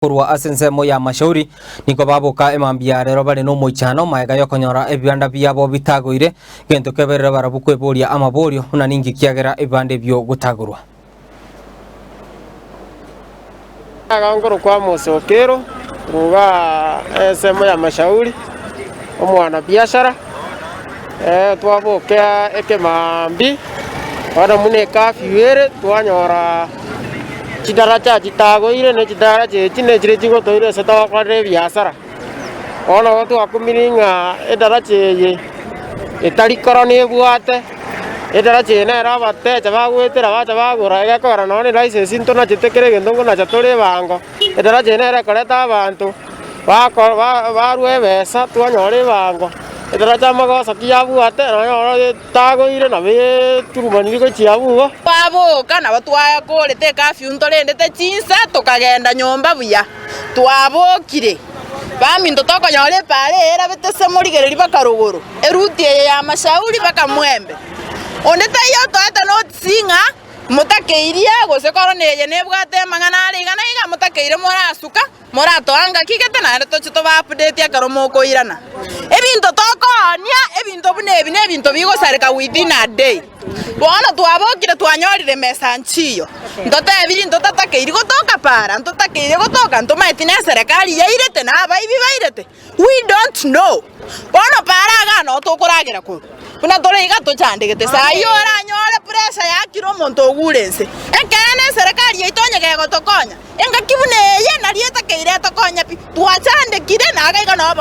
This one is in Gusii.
Korwa ase ensemo ya Mashauri nigo baboka emambia ya rero bare nomoichano magega yokonyora ebibanda biabo bitagoire, gento keberire barabwo kweboria amaborio buna ninki kiagera ebibanda ebio gotagorwa. Iga nkorokwa Amos Okero, korwa igaa ensemo ya Mashauri, omwanabiashara. Twaboka ekemaambia, bono buna ecurfew ere, twanyora chidaracha chitagoire ne chidaracha echi nechire chigotoirwa ase togokorera ebiasara. Bono igo twakumire ng'a edaracha eye etari korwa nebwate, edaracha eye nere abatecha bagoetera bacha bagora egekogera nonye ne license ntonachete kera egento nkonacha tore ebango, edaracha eye nere ekoreta abanto. Barua ebesa, twanyora ebango, ekero chiamagoso ki yabwate, nonye tagoire nabo eturumanirie gochia abwo igo. Twaboka nabo twakorete ecurfew ntorendete chinsa tokagenda nyomba buya, twabokire baminto tokonyora epaara eye erabete ase morigereria mpaka rogoro, eruti eye ya mashauri mpaka mwembe. Onde taiyo otoete notice ng'a motakeirie gose korona eye nebwate amang'ana are iga na iga motakeire morasuka. Moratoa ngaki gete naende toche toba update ekero mokoirana. Ebinto tokoonia, ebinto buna ebi nebinto bigosareka within a day. Bono twabokire twanyorire mesa nchiyo, ntotebirie ntotatakeiri gotoka para, ntotakeire gotoka ntomaeti ne eserekari yairete na abaibi bairete, we don't know. Bono para igaa noo tokoragera korwa, buna tore iga tochandegete. Saa eyio oranyore pressure yakire omonto ogure ense. Ekeene eserekari yaito onye gegotokonya, Engaki buna eye nario etakeire etokonye pi, twachandekire, na iga iga nobo.